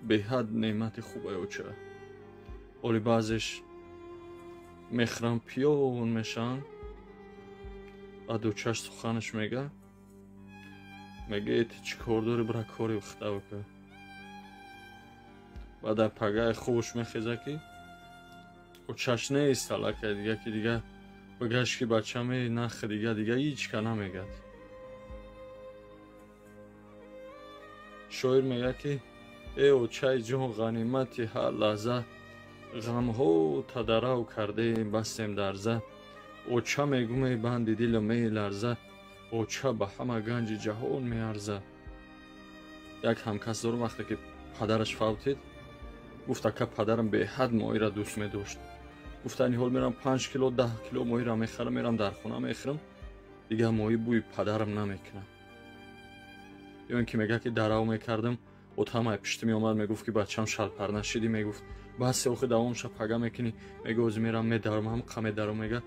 Беҳад неъмати хубае оча. Оли баъзеш мехӯранд, пиён мешаванд, баъд очаш суханаш мега, мега: «Э, ту чӣ кор дорӣ, бира кори худа бикун». Баъд дар пагаи хубаш мехеза, ки очаш нест аллакай дига, ки дига бигаш, ки бачаме нахи дига ҳеч ка намегад. Шоир мега, ки: «Э очаи ҷон, ғанимати ҳар лаҳза, ғамҳо тадарав кардем, бастем дарза. Оча мегӯме, банди дилам меларза, оча ба ҳама ганҷи ҷаҳон меарза». Як ҳамкас дорум, вақте ки падараш фавтид, гуфт: «Ака, падарам беҳад моҳиро дӯст медошт». Гуфт: «Ани ҳол мерам, 5 кило, 10 кило моҳиро мехарам, мерам дар хона мехӯрам, дигар моҳӣ бӯи падарам намекунам». Ё ин ки мега, ки дарав мекардам, отамай пишти меомад, мегуфт, ки бачам, шалпар нашидӣ? Мегуфт: «Басе, охи давомша пага мекунӣ». Мега: «Ози мерам, медарам, ҳам қа медарам», мега.